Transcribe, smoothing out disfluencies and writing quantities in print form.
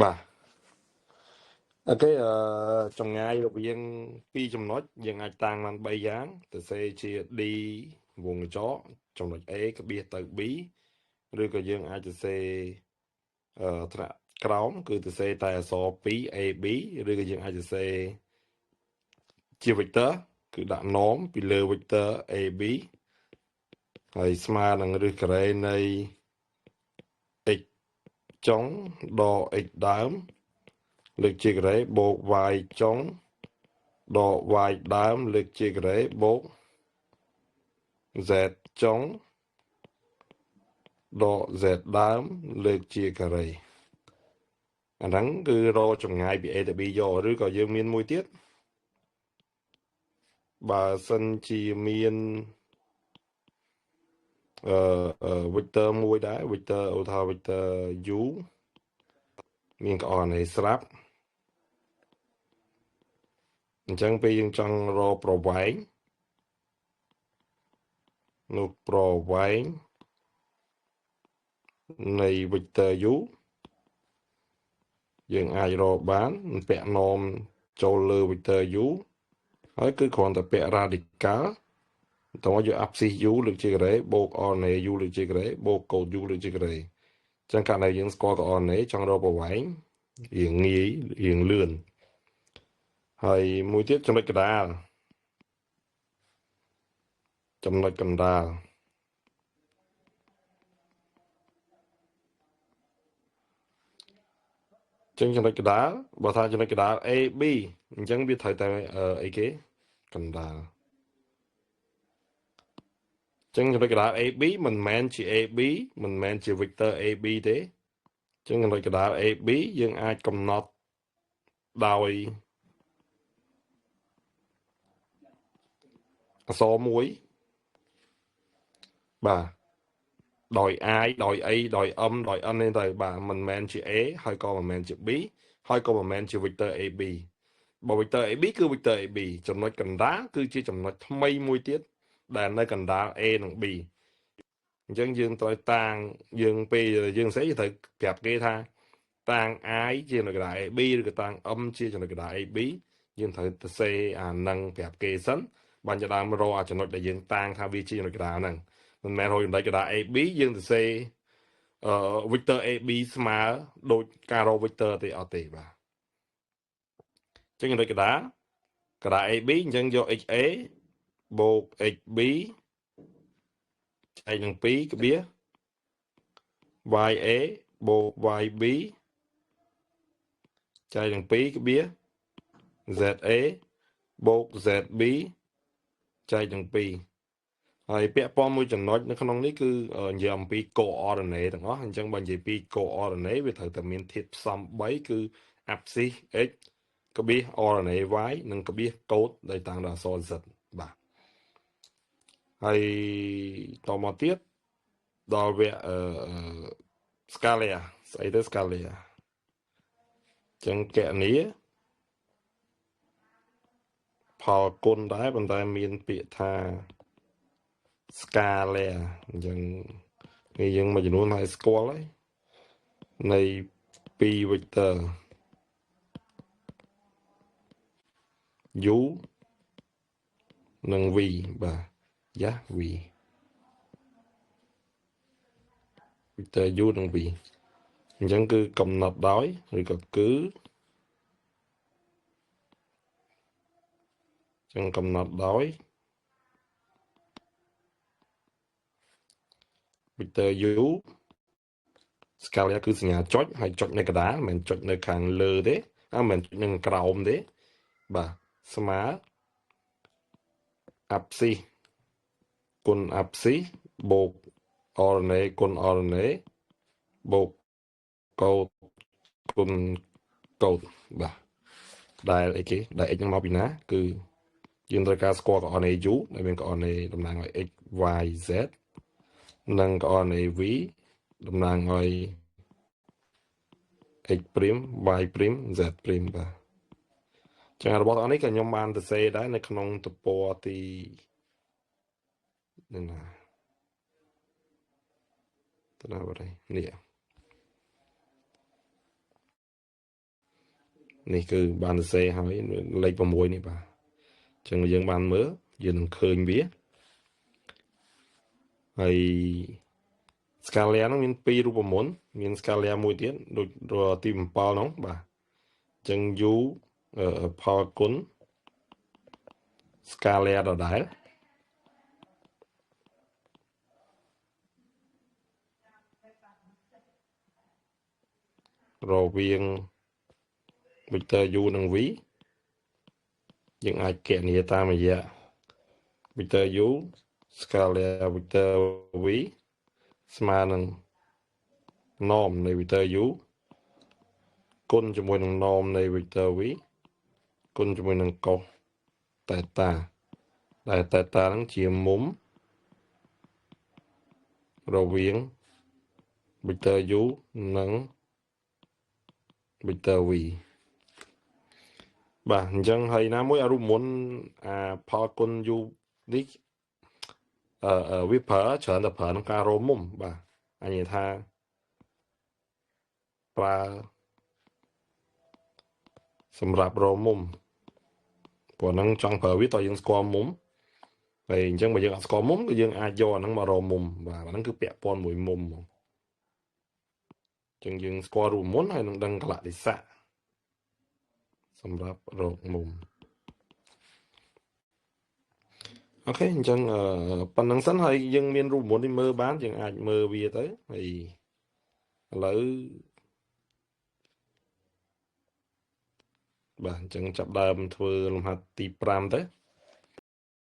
បាទ OK ចម្ងាយរវាងពីរចំណុចយើងអាចតាំងបាន3យ៉ាងទៅសេជា D វងកញ្ចក់ចំណុច A ក្បៀសទៅ B ឬក៏យើងអាចទៅសេថ្នាក់ក្រោមគឺទៅសេតែអក្សរ2 AB ឬក៏យើងអាចទៅសេជា vector គឺដាក់ណមពីលើ vector AB ហើយស្មើនឹងឫសការ៉េនៃ x ចុងដក x ដើមលើកជាការ៉េបូក y ចុងដក y ដើមលើកជាការ៉េបូក z ចុងដក z ដើមលើកជាការ៉េអាហ្នឹងគឺរកចម្ងាយពី A ទៅ B យកឬក៏យើងមានមួយទៀតបើសិនជាមានអឺ vector មួយដែរ vector ឧទាហរណ៍ vector u មានកអណេស្រាប់អញ្ចឹងពេលយើងចង់រកប្រវែងនោះប្រវែងនៃ vector u យើងអាចរកបានពាក់ណមចូលលើ vector u ហើយគឺគ្រាន់តែពាក់ radical តោះយក abscisse u លើកជាការ៉េបូក ordinate u លើកជាការ៉េបូកកូដ u លើកជាការ៉េអញ្ចឹងករណីយើងស្គាល់ coordinate ចង់រកប្រវែងរៀងងាយរៀងលឿនហើយមួយទៀតចំណុចកណ្ដាលចំណុចកណ្ដាលចឹងចំណុចកណ្ដាលបើថាចំណុចកណ្ដាល A B អញ្ចឹងវាត្រូវតែអីគេកណ្ដាលចឹងចំណុចកណ្ដាល AB មិនមែនជា AB មិនមែនជា vector AB ទេចឹងចំណុចកណ្ដាល AB យើងអាចកំណត់ដោយអក្សរមួយបាទដោយ I ដោយ A ដោយ M ដោយ N នេះទៅបាទមិនមែនជា A ហើយក៏មិនមែនជា B ហើយក៏មិនមែនជា vector AB បើ vector AB គឺ vector AB ចំណុចកណ្ដាលគឺជាចំណុចថ្មីមួយទៀតដែលនៅកណ្ដាល A និង B អញ្ចឹងយើងត្រូវតាំងយើងពេលយើងស្អីត្រូវប្រាប់គេថាតាំង I ជាចំណុចកណ្ដាល AB ឬក៏តាំង M ជាចំណុចកណ្ដាល AB យើងត្រូវទៅសេអានឹងប្រាប់គេសិនបានจะដើមរកអាចំណុចដែលយើងតាំងថាវាជាចំណុចកណ្ដាលហ្នឹងមិនមែនរកចំណុចកណ្ដាល AB យើងទៅសេអឺ vector AB ស្មើដូចការរក vector ទេអត់ទេបាទអញ្ចឹងចំណុចកណ្ដាលកណ្ដាល AB អញ្ចឹងយក XA បូក XB ចែកនឹង2ក្បៀស YA បូក YB ចែកនឹង2ក្បៀស ZA បូក ZB ចែកនឹង2ហើយពាក់ព័ន្ធមួយចំណុចនៅក្នុងនេះគឺនិយាយអំពី coordinate ទាំងអស់អញ្ចឹងបើនិយាយពី coordinate វាត្រូវតែមានធាតុផ្សំ3គឺ abscisse x ក្បៀស ordinate y និងក្បៀសកូដដែលតាំងដោយអក្សរ z បាទហើយតមកទៀតដល់វគ្គអឺ scalar ស្អីទៅ scalar អញ្ចឹងកណនីផលគុណដែរប៉ុន្តែមានពាក្យថា scalar អញ្ចឹងនេះយើងមួយចំនួនហើយស្គាល់ហើយនៃ2 vector u និង v បាទយ៉ា v vector u និង v អញ្ចឹងគឺកំណត់ដោយឬក៏គឺចឹងកំណត់ដោយ vector u scalar គឺសញ្ញាចុចហើយចុចនៅកណ្ដាលមិនមែនចុចនៅខាងលើទេអើមិនមែនចុចនៅក្រោមទេបាទស្មើ abscisse គុណ abscisse បូក ordinate គុណ ordinate បូកកូដគុណកូដបាទដែលអីគេដែល x នឹងមកពីណាគឺយើងត្រូវការស្គាល់ coordinate u ដែលមាន coordinate តំណាងឲ្យ x y z និង coordinate v តំណាងឲ្យ x' y' z' បាទចឹងរបស់ទាំងនេះក៏ខ្ញុំបានសរសេរដែរនៅក្នុងទំព័រទីនេះណាទៅណាបាត់ហើយនេះ នេះគឺបានសរសេរហើយលេខ6នេះបាទអញ្ចឹងយើងបានមើលយើងនឹងឃើញវាហើយ scalar ហ្នឹងមានពីររូបមន្តមាន scalar មួយទៀតដូចទី7ហ្នឹងបាទអញ្ចឹង u ផលគុណ scalar ដដែលរវាង vector u និង v យើងអាចគណនាតាមរយៈ vector u scalar vector v ស្មើនឹង norm នៃ vector u គុណជាមួយនឹង norm នៃ vector v គុណជាមួយនឹង cos theta ដែល theta ហ្នឹងជាមុំរវាង vector u និង vector v បាទអញ្ចឹងហើយណាមួយអារូបមន្តអាផលគុណ u នេះវាប្រើច្រើនតែប្រើក្នុងការរមុំបាទអញនិយាយថាប្រើសម្រាប់រមុំព្រោះហ្នឹងចង់ប្រើវាតើយើងស្គាល់មុំហើយអញ្ចឹងបើយើងអត់ស្គាល់មុំគឺយើងអាចយកអាហ្នឹងមករមុំបាទអាហ្នឹងគឺពាក់ព័ន្ធមួយមុំហ្មងអញ្ចឹងយើងស្គាល់រូបមន្តហើយនឹងដឹងកលៈទេសៈសម្រាប់រកមុំអូខេអញ្ចឹងប៉ុណ្្នឹងសិនហើយយើងមានរូបមន្តនេះមើលបានយើងអាចមើលវាទៅហើយឥឡូវបាទអញ្ចឹងចាប់ដើមធ្វើលំហាត់ទី5ទៅ